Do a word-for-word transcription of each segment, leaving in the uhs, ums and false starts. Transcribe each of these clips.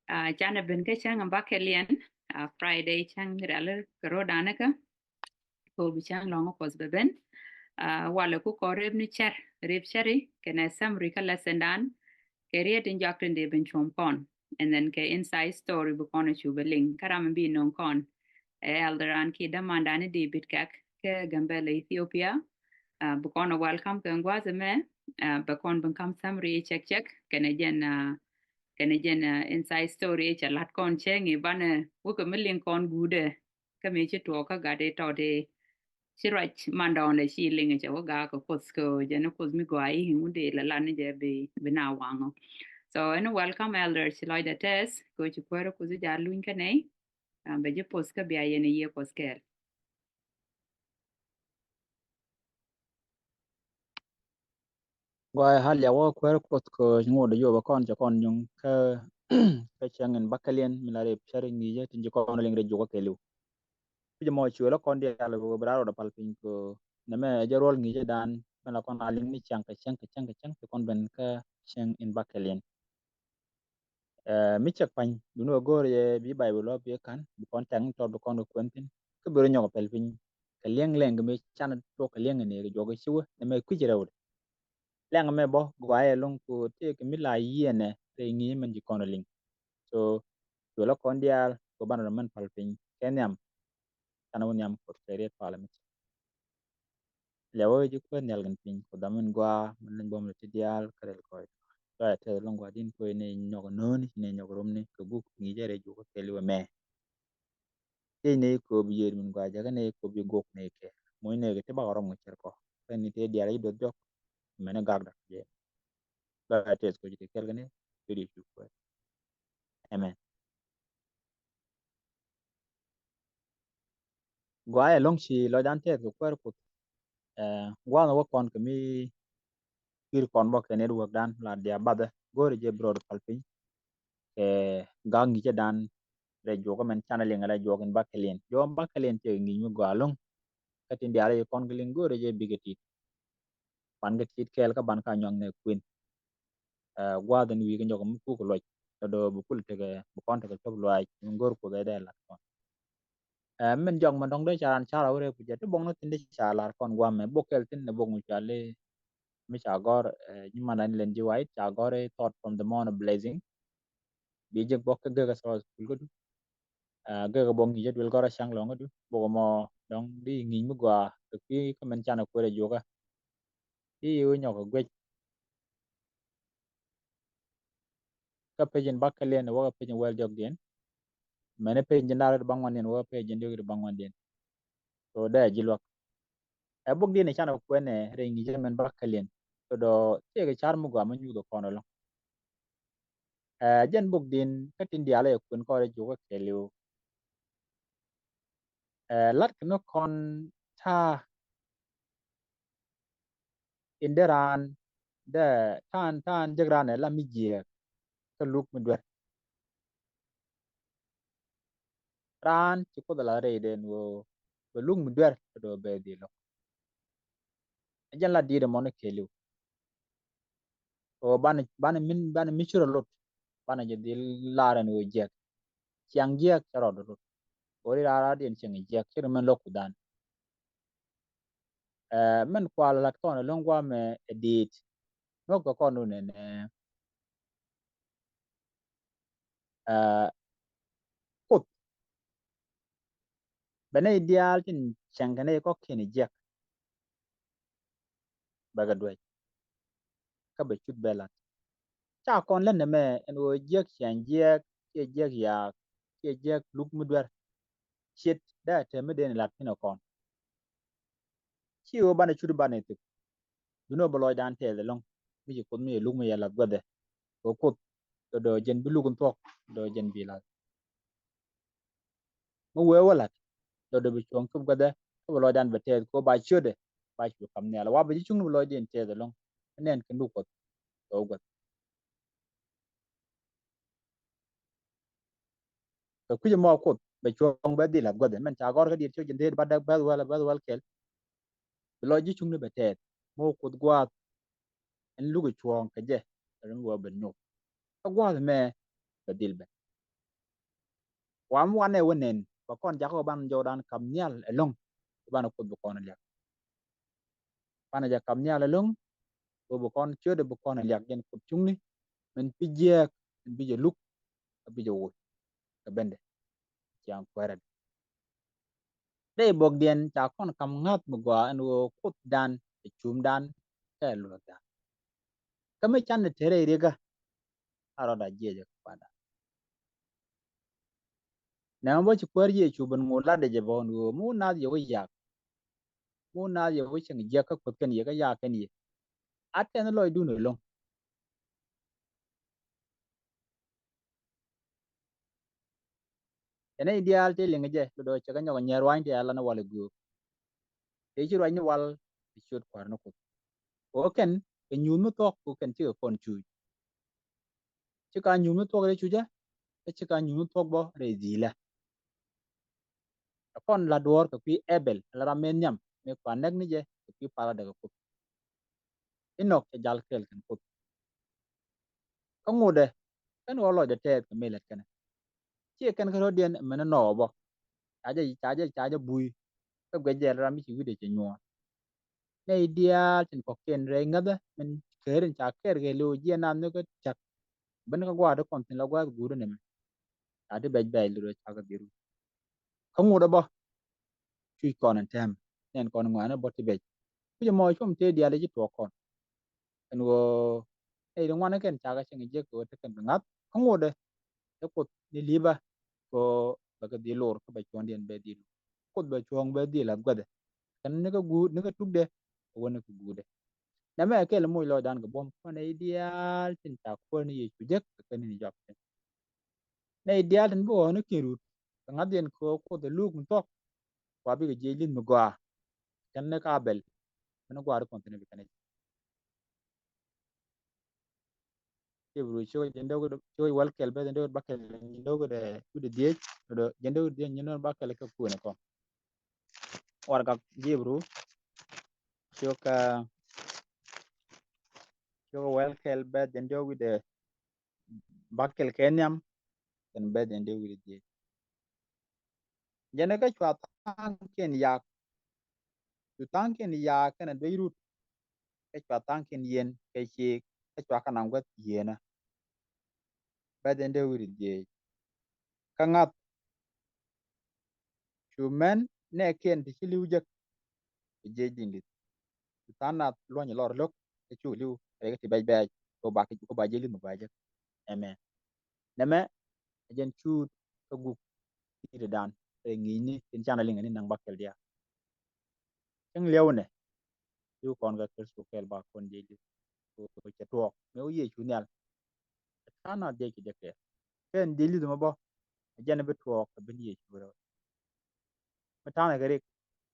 Canɛ ben kä cäŋ in bakɛ liɛn, Friday cäŋ riali kɛ ro̱o̱dan kä. Ko bi cäŋ lɔ̱ŋ Kuɔth bɛ ben. Walɛ ku kɔn rep ni cär, rep cäri kɛnɛ summary kä lesson dan. Kɛ riet in jɔak tin dee ben cuɔ̱m kɔn, and then kɛ inside story bi kɔn cu bɛ liŋ kä ram in bi no̱o̱ŋ kɔn. Ɛ elder an ki dämandan ni David Kɛk kɛ Gambɛla Ethiopia. Bi kɔn welcome kɛ gua̱a̱th ɛmɛ. Bɛ kɔn bi kam summary cɛk cɛk kɛnɛ jɛn, kɛnɛ jɛn inside story cɛ lat kɔn cɛ ŋi̱ banɛ wä kɛ mi liŋ kɔn guudɛ. Kä mi ci tuɔɔk kä gat i̱ tɔt i̱ ci ruac mandɔɔn lɛ ci liŋ i̱ cɛ wä gaak kɛ Kuoth kɛ jɛn i̱ Kuoth mi gɔaa i̱ ŋun dee lɛ lan i̱ jɛ bi, bi na waŋɔ. So ɛn welcome elder, ci lɔcdɛ tɛth kɛ ci kuäär Kuoth i̱ ja luny kä nɛy. Bɛ ji̱ poth kä bia yɛn i̱ yiëë Kuɔth kɛɛl. Gɔaa hal ya wä kuäär Kuoth kɛ ŋot i̱ yobä kɔn cɛ kɔn nyuŋ kä, kä cäŋ in bakɛ liɛn mi la rep cäri ŋi̱i̱cä tin ci kɔn liŋ rɛy juɔkä kɛɛliw. Kui̱cä mɔ cuɛ lä kɔn diaal bɛ raar rɔɔdɛ pal piny kɛ nɛmɛ jɛ ruɔl ŋi̱i̱cä dan mɛ la kɔn a liŋ ni cäŋ kɛ cäŋ kɛ cäŋ kɛ cäŋ ci kɔn ben kä cäŋ in bakɛ liɛn. Mi cɛk pany duni wä go̱o̱r yɛ bi Bayböl wä bi ka̱n bi kɔn tɛŋ tɔt bi kɔn kɛ kuɛn thi̱n. Kä bi rɔ nyɔk pɛl piny kɛ liɛŋ lɛŋ kɛ mi can tuɔk kɛ liɛŋ ni kɛ juɔk kɛ ci wä nɛ mɛ kui̱c rɛwdɛ. Lɛŋ mɛ bɔ gɔaa yɛ lo̱ŋ ko tëë kɛ mi la yiɛnɛ rɛy ŋi̱i̱c mɛn ji̱ kɔn liŋ. So cuɛ lɔ kɔn diaal ko banɛ rɔ mɛn pal piny kɛ nhiam. Canɛ wä nhiam Kuɔth kɛ riet palä mi cɛ. Lɛ wä ji̱ kuäär nhial kɛn piny Kuoth dam in gɔaa min leny buɔm lɛ ti diaal kä rɛl kɔc. Lɔ yɛ tɛth lo̱ŋ gɔaa din kuäär ni nyɔk no̱o̱ni ni nyɔk romni kɛ guk ŋi̱i̱cä rɛy juɔkä kɛɛliw ɛmɛ. Tiec ni kop yiëër min gɔaa jäkä ni kop yi gok ni kɛ muc ni kɛ ti bakɔ rɔm ŋucɛr kɔ. Kä ni ti diaal yi duɔth jɔk mɛn ni gak dak jɛ. Lɔ yɛ tɛth kop ji̱ ti kɛl kɛ ni ti di cu kuäär. Amen. Gɔaa yɛ lo̱ŋ ci lɔcdan tɛth kɛ kuäär Kuoth. Gua̱a̱th wä kɔn kɛ mi pi̱i̱r kɔn bä kɛ network dan la dia bathɛ go̱o̱rɛ jɛ bi rɔɔd pal piny. Kɛ gak ŋi̱i̱cä dan rɛy juɔkä mɛn canɛ liŋ rɛy juɔk in bakɛ liɛn juɔk in bakɛ liɛn cɛ ŋi̱i̱c mi gɔaa lo̱ŋ. Kä tin diaal rɛy kɔn kɛ liŋ go̱o̱rɛ jɛ bikɛ tit. Ban kɛ tit kɛɛl kä ban ka nyɔk nɛ kuën. Gua̱a̱th in wi̱i̱ kɛ nyɔk mi kuk luɔc tɔ dɔ bi kul tekɛ bi kɔn tekɛ cop luaac mi go̱o̱r Kuoth ɛ dee lat kɔn. Min jɔk mɛ dɔ̱ŋ dee ca ran ca rɔ wä rɛp kɛ jɛ ti buɔ̱ŋ ni thin dee ca lar kɔn guamɛ bok kɛl thin ni bok mi ca li mi ca gɔr. Nyi man ni len ji̱ wayit ca gɔr i thought from the mount of blessing. Bi jek bok kɛ gek a sɔ kul kä du. Gek a bok ŋi̱i̱cä duel gɔr a caŋ lɔŋ kä du bok mɔ dɔ̱ŋ di ŋi̱i̱c mi gɔaa kɛ kui̱ kä min can a kuer a juɔkä. Di i̱ wä nyɔk a guec. Kä pecin bakɛ liɛn wäkä pecin wäl diɔk diɛn. Mɛn pecin ji̱ nar baŋ wan diɛn wäkä pecin diɔk baŋ wan diɛn. So dee ji̱ luak. Ɛ bok diɛn i̱ can a kuɛn ɛ rɛy ŋi̱i̱cä mɛn bakɛ liɛn. So dɔ tiɛk i̱ car mi gɔaa mi nyuuth kɔn ɛlɔŋ. Ɛ jɛn bok diɛn kä tin diaal ɛ kuɛn kɔn rɛy juɔkä kɛɛliw. Ɛ lat kɛ ni kɔn ta̱a̱ in dee raan dee ta̱a̱n ta̱a̱n jek raan ɛ la mi jiɛɛk kä luk mi duer. Raan ci Kuoth a la rɛy den wee bɛ luk mi duer kä doo bɛ dhil lo̱k. Ɛ jɛn la diit ɛmɔ ni kɛɛliw. Ɣöö banɛ banɛ min banɛ mi ci rɔ lot banɛ jɛ dhil lar ɛn ɣöö jiɛk. Ciaŋ jiɛk cɛ rɔɔdɛ lot. Ɣöö ri raar raar diɛn cieŋ jiɛk ci ri mɛn lo̱k ku dhan. Ɛ mɛn kual lat kɔn ɛ lo̱ŋ guamɛ ɛ diit. Nhɔk kɛ kɔn wun ɛnɛ. Ɛ Kuoth bɛ nɛy diaal tin cieŋ kɛ nɛy kɔkiɛn jiɛk. Bɛ kɛ duec kä bɛ cut bɛ lat. Ca kɔn lät nɛmɛ ɛn ɣöö jiäk ciɛny jiɛk ciɛ jiäk yaak ciɛ jiäk luk mi duer. Ciet dee a tɛm mi den lat kin ɛ kɔn. Ci ɣöö banɛ cut banɛ thik. Duno bɛ lɔcdan tɛth ɛlɔ̱ŋ mi ci Kuoth mi cɛ luk mi cɛ lath guäthɛ. Kɛ Kuoth dɔ̱dɔ̱ jɛn bi luk in thuɔ̱k dɔ̱dɔ̱ jɛn bi lath. Mi wee wä la̱t dɔ̱dɔ̱ bi cuɔ̱ŋ cup guäthɛ kä bi lɔcdan bɛ tɛth kɛ ɣöö ba ciötdɛ ba cu kam nhial wa bɛ ji̱ cuŋni bi lɔcdiɛn tɛth ɛlɔ̱ŋ. Nɛn kɛ luk Kuɔth kɛ ɣöö guäth. Kɛ kui̱c ɛmɔ Kuoth bɛ cuɔ̱ŋ bɛ dhil lath guäthɛ mɛn ca gɔ̱r kä diet cio̱c jɛn dheet ba däk bäth wäl bäth wäl kɛl. Bi lɔc ji̱ cuŋni bɛ tɛth mi wä Kuoth gua̱a̱th. Ɛn luk ɛ cuɔ̱ɔ̱ŋ kɛ jɛ rin wä ben nyop kä gua̱a̱th mɛ bɛ dhil ben. Wa mi wanɛ wä nɛn, ba kɔn jakä wä banɛ jɔwdan kam nhial ɛlɔ̱ŋ. Banɛ Kuoth bi kɔn liak. Banɛ jɛ kam nhial ɛlɔ̱ŋ. Wä bi kɔn ciötdɛ bi kɔn liak jɛn Kuoth cuŋni. Min bi jiɛɛk, min bi jɛ luk, kɛ bi jɛ woc kɛ bendɛ. Ciaŋ kuɛrɛ dee bokdiɛn ca kɔn kam ŋa̱th mi gɔaa ɛn ɣöö Kuothdan ɛ cumdan kɛ luɔ̱thdan. Kä mi canɛ te rɛy rikä, a rɔɔda jiɛcɛ kɛ kuanda. Nɛmɛ bä ci Kuäär Yecu ben ŋot latdɛ jɛ bä ɛn ɣöö mi wä naath yɛ wä yak, mi wä naath yɛ wä cieŋ jiäk kä Kuoth kɛn yɛ kä yak kɛn yɛ. A tɛn lɔcdun ɛlɔ̱ŋ. Tɛn nɛy diaal tëë liŋ jɛ, lotdɛ cɛ kɛ nyɔk nyɛr ruany tëë a lan wal ɛ göök. Tëë ci ruacni wal, tëë ciöt Kua̱r ni Kuoth. Kɛ ɣöö kɛn kɛ nyuuth mi thuɔ̱k, kɛ ɣöö kɛn cikɛ kɔn cuuc. Cikɛ a nyuuth mi thuɔ̱k rɛy cucä, kä cikɛ a nyuuth mi thuɔ̱k bä rɛy dhilä. Ɛ kɔn la duɔ̱ɔ̱r kɛ kui̱ Ebɛl, ala ram mëë nhiam, mëë kua näk ni jɛ kɛ kui̱ pal latdɛ kɛ Kuoth. Inɔk cɛ jal kɛɛl kɛn Kuoth. Kä ŋotdɛ, kɛn ɣöö lɔcdɛ tɛɛth kɛ mëë lät kɛnɛ. Ciɛ kɛn kä rɔ̱diɛn mɛn inɔɔk bä. Ca jɛ, ca jɛ, ca jɛ bui. Kä guic jɛ ala ram mi ci wi̱cdɛ cɛ nyuɔ̱ɔ̱r. Nɛy diaal tin kɔ̱kiɛn rɛy ŋäthä min käärin ca kɛɛr kɛ liw jiɛn naath ni kä cäk. Ben kä gua̱a̱r ti kɔn thi̱n la gua̱a̱th guut ni mɛ. Ca ti bɛc bɛc lurɛ cakɛ dhieru. Kä ŋotdɛ bä. Cuc kɔn ɛn tɛm. Nɛn kɔn ŋɔaani bä ti bɛc. Kucä mɔ cuɔm tëë diaal i̱ ci tuɔɔk kɔn. Ɛn ɣöö nɛy ti ŋuan kɛn cakɛ cieŋ jiäk kɛ ɣöö te kɛn kɛ ŋa̱th. Kä ŋotdɛ. Te Kuoth ni li̱pä. Kɛ ɣöö bɛ kɛ dhil lor kä bɛ cuɔ̱ŋdiɛn bɛ dhil lor. Kuoth bɛ cuɔ̱ŋ bɛ dhil la̱th guäthɛ. Kɛn ni kɛ guut, ni kɛ tukdɛ, kɛ wä ni kɛ guutdɛ. Nɛmɛ kɛl moc lɔcdan kɛ buɔ̱m, kɔn nɛy diaal tin ca Kuäär ni Yecu jek, kɛ kɛn ni jɔak kɛn. Nɛy diaal tin bi ɣɔ̱ɔ̱ni kiɛn rut, kɛ ŋa̱thdiɛn kɛ ɣöö Kuoth ɛ luuk mi thuɔ̱k, kua bikɛ jiɛc li̱th mi gɔaa. Kɛn ni ka Abɛl, kɛn ni gua̱a̱r kɔn thi̱n bi kɛn i̱. Ji̱ Ibru cio̱k jiɛn dee wi̱cdɛ, cio̱k wäl kɛl bɛth jiɛn dee wi̱cdɛ bäkɛl jiɛn dee wi̱cdɛ, wi̱cdɛ dhieec, jiɛn dee wi̱cdɛ dhieec jiɛn dee wi̱cdɛ bäkɛl kɛ kuënɛ kɔn. Warɛgak Ji̱ Ibru cio̱k, cio̱k wäl kɛl bɛth jiɛn dee wi̱cdɛ bäkɛl kɛ nhiam, kɛn bɛth jiɛn dee wi̱cdɛ dhieec. Jɛn kä cua tha̱a̱ŋkiɛn yak, cu tha̱a̱ŋkiɛn yak kɛnɛ duec rut, kä cua tha̱a̱ŋkiɛn yieen kɛ ciek, kä cua kɛ naŋ guäth yieenä. Bɛth jiɛn dee wi̱cdɛ dhieec. Kä ŋa̱th, cu mɛn nɛɛkiɛn ti ci li̱w jek, kɛ jiɛc di̱n li̱th. Cu tha̱a̱ŋ nath luɔ̱ny lɔr lo̱k, kä cu li̱w rɛy kä ti bɛc bɛc, kɛ ba, kɛ ba jiɛc li̱th mi gɔaa jek. Amen. Nɛmɛ ɛ jɛn cuut kä guk ti̱ti̱dan rɛy ŋi̱i̱cni tin canɛ liŋɛ ni naŋ bäkɛl diaal. Cäŋ liɛw nɛ, li̱w kɔn kä Kritho kɛɛl ba kɔn jiɛc li̱w. Kɛ cɛ tuɔɔk mëë wä Yecu nhial. Ɛ ta̱a̱ nath jiɛc kɛ jɛ kɛɛl. Kɛn jiɛc li̱th mɔ bä, ɛ jɛn bi tuɔɔk kɛ ben Yecu rɛw. Mi ta̱a̱nɛ kɛ rik,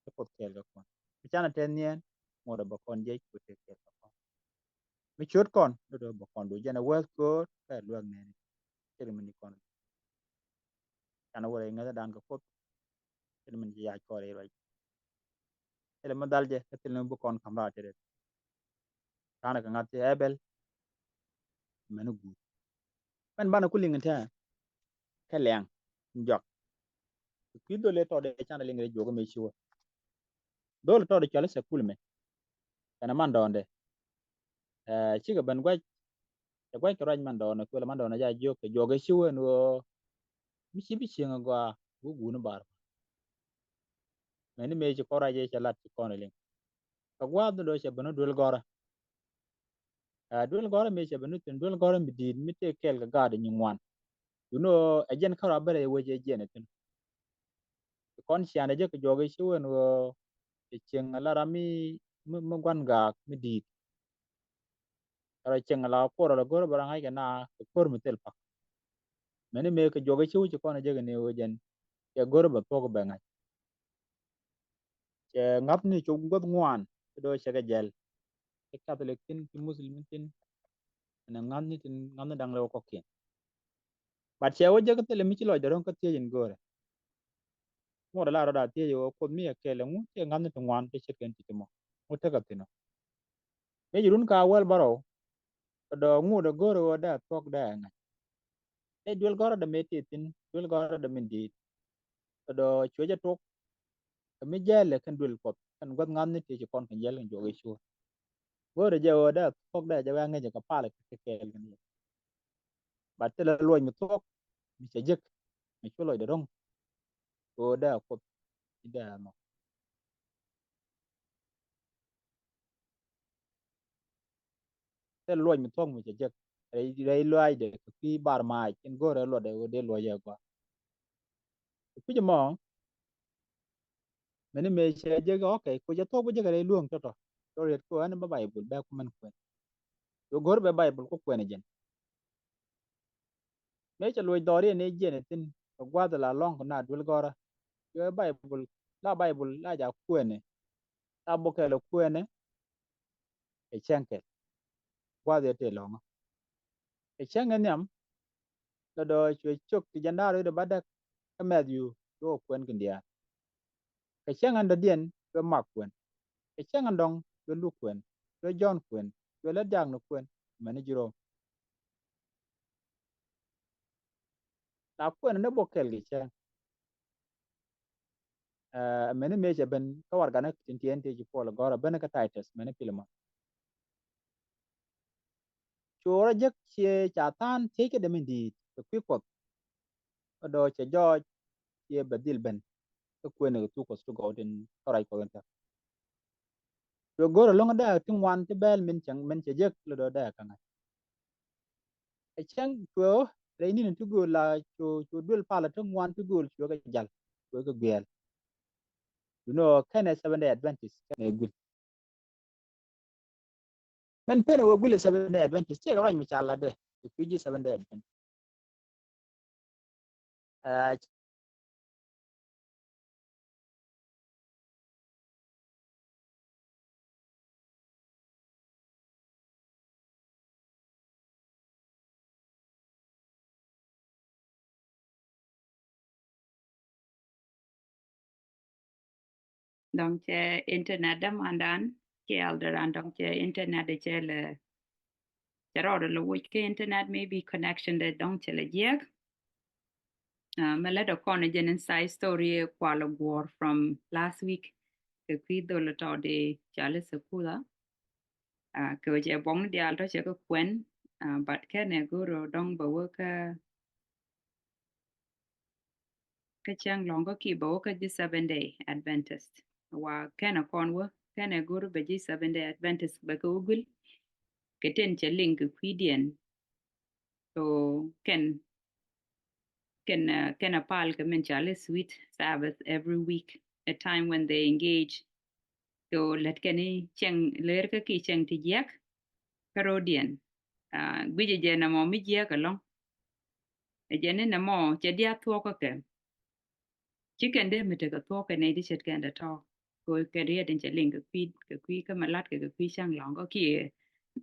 ɛ Kuoth kɛɛl kɛ kɔn. Mi canɛ tɛth niɛn, ŋuɔ̱t ɛ bä kɔn jiɛc kɛ tëë kɛɛl kɛ kɔn. Mi ciöt kɔn, do̱do̱ bä kɔn do̱ jɛn ɛ wääth köör kɛ luäk nɛɛni. Cɛ ri mi ni kɔn. Canɛ wä rɛy ŋäthädan kɛ Kuoth. Cɛ ri mi ni ci yac kɔn rɛy ruac. Thilɛ mi dhal jɛ, kä thilɛ mi bi kɔn ka̱m raar cɛ rɛt. Ta̱a̱nɛ kɛ ŋa̱th cɛ Ebɛl, mɛn i̱ guut. Mɛn banɛ ku liŋ in tɛ̱̈ɛ̱̈ kɛ liɛŋ in jɔak. Kui̱ dholi tɔɔdɛ canɛ liŋ rɛy juɔk mëë ci wä. Dholi tɔɔdɛ cɔal i̱ Thɛkul mɛ. Kɛnɛ mandɔɔŋdɛ. Ɛ, cikɛ ben gua̱c. Cɛ gua̱c kɛ ruac mandɔɔŋdɛ, kuël mandɔɔŋdɛ ca jiök kɛ juɔk ëë ci wä ɛn ɣöö mi ci bi cieŋ agɔaa, wä guuni bar. Mɛni mëë ci kɔn ruac ëë cɛ lat ci kɔn ɛ liŋ. Kɛ gua̱a̱th ni do̱ cɛ ben ni duel gɔ̱rä. Ɛ, duel gɔ̱rä mëë cɛ ben ni thi̱n, duel gɔ̱rä mi di̱i̱t mi tëë kɛɛl kɛ gaat ɛ nyin ŋuan. Duundɛ ɣöö ɛ jɛn kärɔa bä rɛy wec ɛ jiɛn ɛ thi̱n. Kɔn ciaŋdɛ jɛ kɛ juɔk i̱ ci wä ɛn ɣöö cɛ cieŋ ala ram mi, mi, mi gua̱n gaak mi di̱i̱t. Kɛ rɔ cieŋ ala kuɔr ala go̱r bɛ rɔ ŋa̱c kɛ na kɛ ko̱r mi thil pak. Mɛni mëë kɛ juɔk i̱ ci wä ci kɔn ɛ jɛ kɛ ni ɣöö jɛn cɛ go̱r bɛ thuɔ̱k bɛ ŋa̱c. Cɛ ŋa̱thni cop guäth ŋuan ti do̱ cɛ kɛ jɛl. Ci Catholic thi̱n, ci Muslim thi̱n. Ɛn ɛ ŋa̱thni tin, ŋa̱thni da̱ŋ rɛw kɔ̱kiɛn. But cɛ wä jek thilɛ mi ci lɔcdɛ ro̱ŋ kä thiec in go̱o̱rɛ. Ŋot ala rɔ̱da thiec ɛ wä Kuoth mi ɛ kɛl ɛŋu cɛ ŋa̱thni ti ŋuan kɛ ce̱tkɛn ti ti mɔ. Ŋu tekɛ thi̱n ɔ. Mi ci run ka wäl bärɔw. Kɛ dɔ̱ ŋot ɛ go̱o̱rɛ wä dee thuɔ̱k dee ɛ ŋa̱c. Dee duel gɔ̱rä dee mëë tëë thi̱n, duel gɔ̱rä dee min di̱i̱t. Kɛ dɔ̱ cuɛ jɛ tok kɛ mi jɛɛlɛ kɛn duel Kuɔth kɛn gua̱th ŋa̱thni tëë ci kɔn kɛn jɛɛl kɛn juɔk i̱ cuɔ̱ɔ̱r. Go̱o̱rɛ jɛ ɣöö dee thuɔ̱k dee jɛ wee aŋäcɛ kɛ palɛ kɛ kɛɛl kɛn yɛ. Bat thilɛ luɔc mi thuɔ̱k mi cɛ jek mi cu lɔcdɛ ro̱ŋ. Ɣöö dee Kuoth i̱ dee nhɔk. Thil luɔc mi thuɔ̱k mi cɛ jek rɛy, rɛy luaacdɛ kɛ kui̱ bar maac in go̱o̱rɛ luɔtdɛ ɣöö dee luɔcɛ gɔaa. Kɛ kui̱c ɛmɔ mɛni mëë cɛ jek, okay, kucɛ thuɔ̱k bä jek rɛy luɔ̱ŋ tɔ̱tɔ̱. Cɔ riet kɛ ɣöö ɛn bä Baibul bɛ ku mɛn kuɛn. Cu go̱r bɛ Baibul ku kuɛn ɛ jɛn. Mëë cɛ luɔc dhɔriɛn ëë jiɛn ɛ thi̱n kɛ gua̱th la lɔ̱ŋ kɛ na duel gɔ̱rä. Cuɛ Baibul, la Baibul la ja kuɛnɛ, la bok kɛl ɛ kuɛnɛ. Kɛ cäŋ kɛl gua̱th ëë tëë lɔ̱ŋä kɛ cäŋ ɛ nhiam. Lɔ dɔ̱ cuɛ cök ti jɛn da̱a̱r wi̱cdɛ bädäk kä Mɛthiu cuɛ kuɛn kɛ diaal. Kɛ cäŋ ɛn dɔ̱diɛn cuɛ Mak kuɛn. Kɛ cäŋ ɛn dɔ̱ŋ cuɛ Luk kuɛn, cuɛ Jɔ̱ɔ̱n kuɛn, cuɛ lät diaal ni kuɛn, mɛni ji̱ Rom. La kuɛn ni bok kɛl kɛ cäŋ. Ɛ, mɛni mëë cɛ ben kä warɛgakni tin tiɛɛn tëë ci Puɔl gɔ̱rä ben kä Titus mɛni Pilimon. Cu rɔ jek ciɛ ca tha̱a̱n thiec kä dee min di̱i̱t kɛ kui̱ Kuɔth. Kä dɔ̱ cɛ jɔɔc ciɛ bɛ dhil ben kä kuënɛ kɛ thuk Kuɔth ti gɔw tin kä ruac Kuɔth in tɛk. Cuɛ go̱r ɛlɔ̱ŋ dee ti ŋuan ti bɛɛl min cɛ, min cɛ jek lɔ dɔ̱ dee kä ŋa̱c. Ɛ cäŋ cuɛ ɣöö rɛy ni̱n ti gööl la cu, cu duel palä ti ŋuan ti gööl cuɛ kɛ jal, cuɛ kɛ guiɛɛl. You know, kɛnɛ Seventh Day Adventist kɛnɛ guil. Mɛn penɛ wä guil ɛ Seventh Day Adventist, ciɛ kɛ ruac mi ca latdɛ kɛ kui̱ ji̱ Seventh Day Adventist. Ɛ, dɔ̱ŋ cɛ internet dämandan, cɛ Elder an dɔ̱ŋ cɛ internet cɛ lɛ, cɛ rɔɔdɛ lɛ woc kä internet, maybe connection dɛ dɔ̱ŋ cɛ lɛ jiɛk. Ɛ, mɛ lät ɛ kɔn jɛn in side story kual guɔ̱r from last week kɛ kui̱ dhol tɔt di Charles Sekula. Ɛ, kɛ wä cɛ buɔ̱ŋ diaal tɔ cɛ kɛ kuɛn, ɛ, but kɛnɛ go̱r ɔ dɔ̱ŋ bɛ wä kä, kä cäŋ lɔ̱ŋ kä ki bɛ wä kä ji̱ Seventh Day Adventist. Wa kɛnɛ kɔn wä, kɛnɛ go̱r bɛ ji̱ Seventh Day Adventist bɛ kɛ wä guil. Kɛ tin cɛ liŋ kɛ kui̱diɛn. So kɛn, kɛn, ɛ, kɛn a pal kɛ min ca lɛ sweet Sabbath every week, a time when they engage. So lät kɛn i̱ cäŋ, lɛr kä ki cäŋ ti jiɛk kä ro̱diɛn. Ɛ, guic ɛ jɛ nɛmɔ mi jiɛk ɛlɔ̱ŋ. Ɛ jɛ ni nɛmɔ cɛ diaal thuɔ̱k kä kɛ. Ci kɛn dee mi tekɛ thuɔ̱k kɛ nɛy ti ce̱tkɛn dee tɔ̱. Kɛ, kɛ riet in cɛ liŋ kɛ kui̱, kɛ kui̱ kä mɛ lat kɛ, kɛ kui̱ cäŋ lɔ̱ŋ kä kiɛ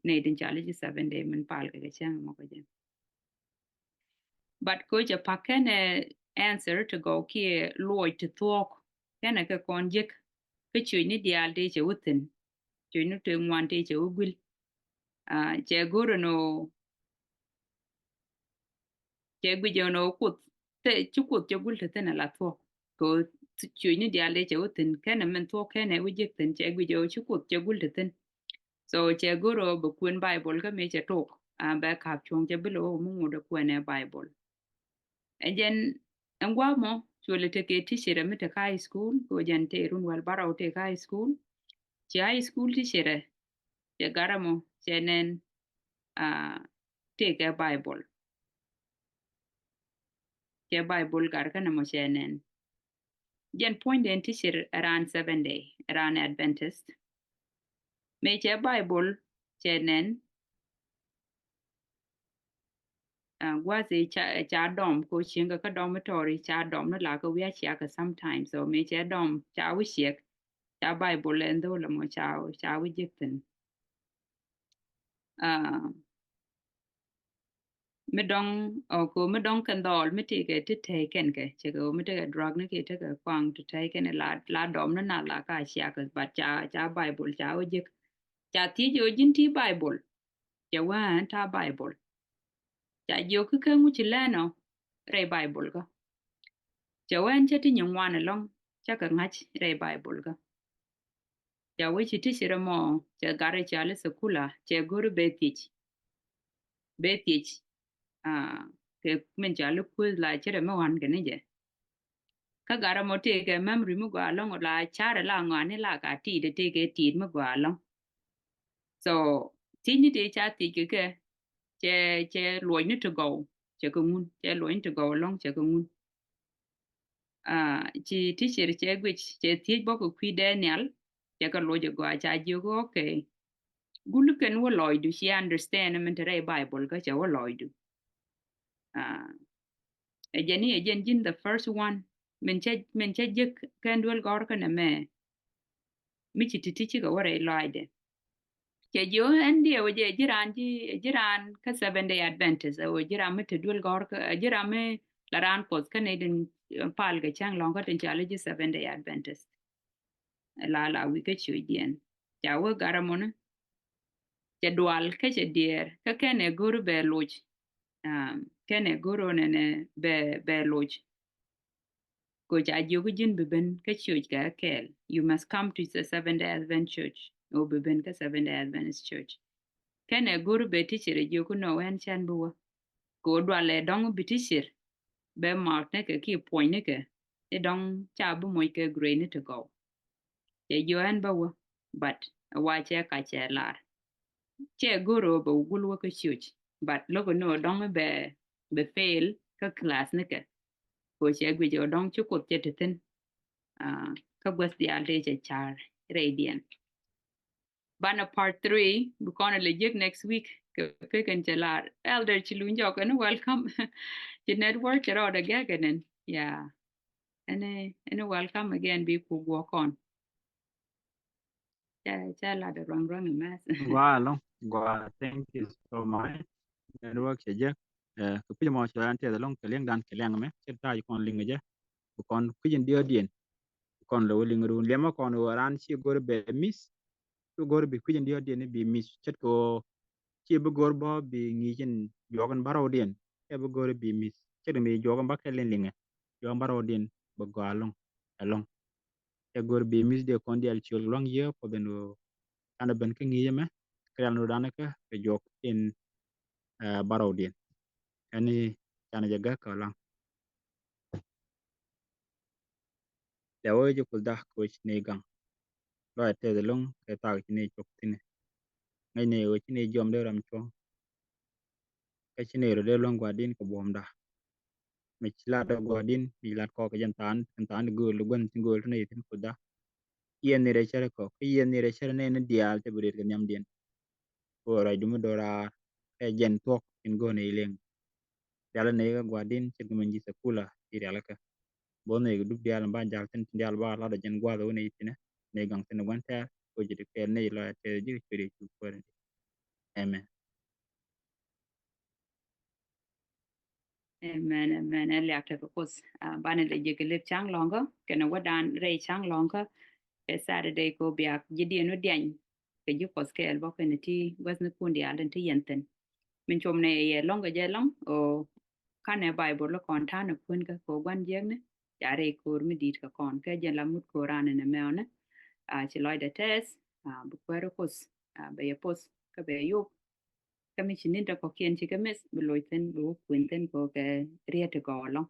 nɛy tin ca lɛ ji̱ Seventh Day min pal kɛ, kɛ cäŋ mɔ kɛ jɛ. But kɛ cɛ pak kɛnɛ answer ti gɔw kiɛ luɔc ti thuɔ̱k kɛnɛ kɛ kɔn jek kä cuc ni diaal ti cɛ wä thi̱n. Cuc ni ti ŋuan ti cɛ wä guil. Ɛ, cɛ go̱r ɛn ɣöö cɛ guic ɛn ɣöö Kuoth, te, ci Kuoth cɛ gul te thi̱n ala thuɔ̱k. Kɛ ɣöö cuc ni diaal dee cɛ wä thi̱n, kɛnɛ min thuɔ̱k kɛnɛ wä jek thi̱n, cɛ guic ɛn ɣöö ci Kuoth cɛ gul te thi̱n. So cɛ go̱r ɣöö bɛ kuɛn Baibol kä mëë cɛ tok, a, bɛ ka̱p cuɔ̱ŋ cɛ bi lo̱k mi ŋut ɛ kuɛn ɛ Baibol. Ɛ jɛn ɛn gua̱a̱th mɔ, cuɛ lɛ tekɛ teacher ɛ mi te kä high school, kɛ ɣöö jɛn te run wäl bärɔw te kä high school. Ci high school teacher ɛ, cɛ gat ɛmɔ, cɛ nɛn, a, tekɛ Baibol. Cɛ Baibol gat kä nɛmɔ cɛ nɛn. Jɛn puɔ̱ny den teacher ɛ raan Seventh Day, ɛ raan Adventist. Mëë cɛ Baibol cɛ nɛn, a, gua̱a̱th i̱ ca, ca dɔm kɛ ɣöö cieŋ kɛ kä dɔm mi tɔɔri ca dɔm ni la kɛ wi̱i̱ a ciak kɛ sometimes. So mëë cɛ dɔm ca wi̱i̱ ciɛk, ca Baibol ɛn dho̱l ɛmɔ ca, ca wi̱i̱ jek thi̱n. A, mi dɔ̱ŋ, ɔ, kɛ ɣöö mi dɔ̱ŋ kɛn dhɔl mi tekɛ ti tɛy kɛn kɛ, cɛ kɛ ɣöö mi tekɛ drug ni kɛ tekɛ kuaŋ ti tɛy kɛn la, la dɔm ni na la ka ciak kɛ, but ca, ca Baibol ca wä jek. Ca thiec ɣöö ji̱n ti Baibol. Cɛ wä ɛn ta̱a̱ Baibol. Ca jiök kä ŋu ci lɛn ɔ rɛy Baibol kä. Cɛ wee ɛn cä ti nyin ŋuan ɛlɔ̱ŋ cä kɛ ŋa̱c rɛy Baibol kä. Cɛ wee ci ti ci rɛ mɔ cɛ gat rɛ cɔal i̱ thukula cɛ go̱r i̱ bɛ thiec. Bɛ thiec. Kɛ min cɔal i̱ kueth la ci rɛ mi wan kɛ ni jɛ. Kä gat rɛ mɔ tëëkɛ memory mi gɔaa ɛlɔ̱ŋ la carɛ la ŋɔaani la ka ti̱i̱t tëëkɛ ti̱i̱t mi gɔaa ɛlɔ̱ŋ. So thiec ni tëë ca thiec kɛ kɛ cɛ cɛ luɔcni ti gɔw cɛ kɛ ŋun, cɛ luɔcni ti gɔw ɛlɔ̱ŋ cɛ kɛ ŋun. Ci teacher cɛ guic cɛ thiec bä kɛ kui̱ Daniel cɛ kɛ luɔc ɛ gɔaa ca jiök, okay. Gul kɛn wä lɔcdu ci understand min te rɛy Bible kä cɛ wä lɔcdu. Ɛ jɛn ni ɛ jɛn ji̱n the first one min cɛ min cɛ jek kɛn duel gɔr kɛn ɛmɛ. Mi ci ti̱ti̱ cikɛ wä rɛy lɔaacdɛ. Cɛ jiö ɛn diɛ wä jɛ ji̱ raan ji̱ ji̱ raan kä Seventh Day Adventist ɛ wä ji̱ raan mi te duel gɔr kä ji̱ raan mi la raan Kuɔth kä nɛy din pal kɛ cäŋ lɔ̱ŋ kä tin cɔal ji̱ Seventh Day Adventist. La la wi̱i̱ kä ciöcdiɛn ca wä gat rɛ mɔni. Cɛ dual kä cɛ diɛɛr kä kɛn ɛ go̱r bɛ loc. Kɛn ɛ go̱r ɔ nɛnɛ bɛ bɛ loc. Kɛ ca jiök ji̱n bi ben kä church kɛ kɛɛl. You must come to the Seventh Day Advent Church. Ɔ bi ben kä Seventh Day Adventist Church. Kɛn ɛ go̱r bɛ teacher ɛ jiök nɔ wɛn cɛn bi wä. Kɛ ɔ dual ɛ dɔŋ bi teacher bɛ mouth ni kɛ ki puɔ̱ny ni kɛ. Ni dɔŋ ca bi moc kɛ grade ni ti gɔw. Cɛ jiök ɛn bä wä, but ɛ wa cɛ ka cɛ lar. Cɛ go̱r ɔ bɛ wä gul wä kä church, but lo̱k ni ɔ dɔŋ bɛ bɛ fail kä class ni kɛ. Kɛ cɛ guic ɔ dɔŋ ci Kuoth cɛ te thi̱n. Kä guäth diaal tëë cɛ car rɛydiɛn. Banɛ part three bi kɔn lɛ jek next week kɛ kɛ kɛn cɛ lar. Elder ci luny jɔk ɛn welcome. Ci network cɛ rɔɔdɛ gɛk ɛnɛn. Yeah. Ɛn ɛn welcome again bi ku guɔ kɔn. Ca ca lat ruaŋ ruaŋ mɛs. Gua lɔŋ gua, thank you so much. Network cɛ jɛ kɛ kui̱c mɔ cɛ an tɛth lɔŋ kɛ liɛŋ dan kɛ liɛŋ mɛ cɛ ta̱a̱ kɔn liŋ jɛ. Bi kɔn kui̱c in diɔ̱ɔ̱diɛn. Bi kɔn lɛ wä liŋ run liɛmä kɔn wä ran ci go̱r bɛ miss. Ci go̱r bi kui̱c in diɔ̱ɔ̱diɛn bi miss ce̱tkɛ wä. Ci bi go̱r bä bi ŋi̱i̱c in juɔk in bärɔwdiɛn. Cɛ bi go̱r bi miss ce̱tkɛ mi juɔk in bä kɛ liŋ liŋɛ. Juɔk in bärɔwdiɛn bi gɔaa lɔŋ ɛlɔŋ. Cɛ go̱r bi miss dee kɔn diaal ciöl luaŋ yiëë Kuoth in ɣöö canɛ ben kä ŋi̱i̱c ɛmɛ kɛ rial ni rɔ̱dan kä kɛ juɔk in bärɔwdiɛn. Ɛn i̱ canɛ jɛ gäk kɛ laŋ. Lɛ wee jɛ Kuothda kɛ wee ci ni gaŋ. Lɔc tɛth ɛlɔ̱ŋ kɛ thaak ci ni cok thi̱n. Ŋäc ni wee ci ni jiɔam dee ram cuɔ̱ŋ. Kä ci ni rɔ dee luäŋ gua̱di̱n kɛ buɔ̱mda. Mi ci lat dee gua̱di̱n mi ci lat kɔk kɛ jɛn tha̱a̱n kɛ tha̱a̱n di gööl di guänh ci gööl ti ni thi̱n Kuothda. Yiɛn ni rɛ cär kɔk kä yiɛn ni rɛ cär ni ni diaal cɛ bi riet kɛ nhiamdiɛn. Kɛ wee ruacdu mi do̱raar kɛ jɛn thuɔ̱k in go̱o̱n i̱ liŋ. Rial ni kɛ gua̱di̱n ce̱tkɛ min ji̱ thukula i̱ rial kɛ. Bo̱n ni kɛ dup diaal ba ja̱l thi̱n diaal ba lat jɛn gua̱th wä ni thi̱n ni gaŋ thi̱n gua̱n tɛɛr. Kɛ wee jɛ di kɛɛl ni lɔc tɛɛr ji̱ kɛ cuɛ ri cu kuäär. Amen. Amen, amen. Ɛ liak tekɛ Kuoth. Banɛ lɛ jek lip ca̱ŋ lɔ̱ŋkä kɛnɛ wädan rɛy ca̱ŋ lɔ̱ŋkä. Kɛ Saturday kɛ biak ji̱ diɛn wä diany kɛ ji̱ Kuɔth kɛɛl bä kɛnɛ ti gua̱thnikun diaal tin ti yɛn thi̱n. Min com nɛ yɛ lɔ̱ŋ kɛ jɛ lɔ̱ŋ ɔ kanɛ Bible lɔ kɔn ta̱a̱ nɛ kuän kä kɛ gua̱n jiäkni. Ca rɛy ko̱o̱r mi di̱i̱t kɛ kɔn kɛ jɛ la mut ko̱o̱r anɛ nɛ mɛɔnɛ. Ci lɔcdɛ tɛth bi kuäär Kuoth bɛ yɛ poth kä bɛ yop. Kä mi ci ni̱n te kɔ̱kiɛn ci kɛ mith bi loc thi̱n bi wä kuën thi̱n kɛ kɛ riet ti gɔw ɛlɔ̱ŋ.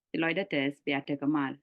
Ci lɔcdä tɛth bia tekɛ mal.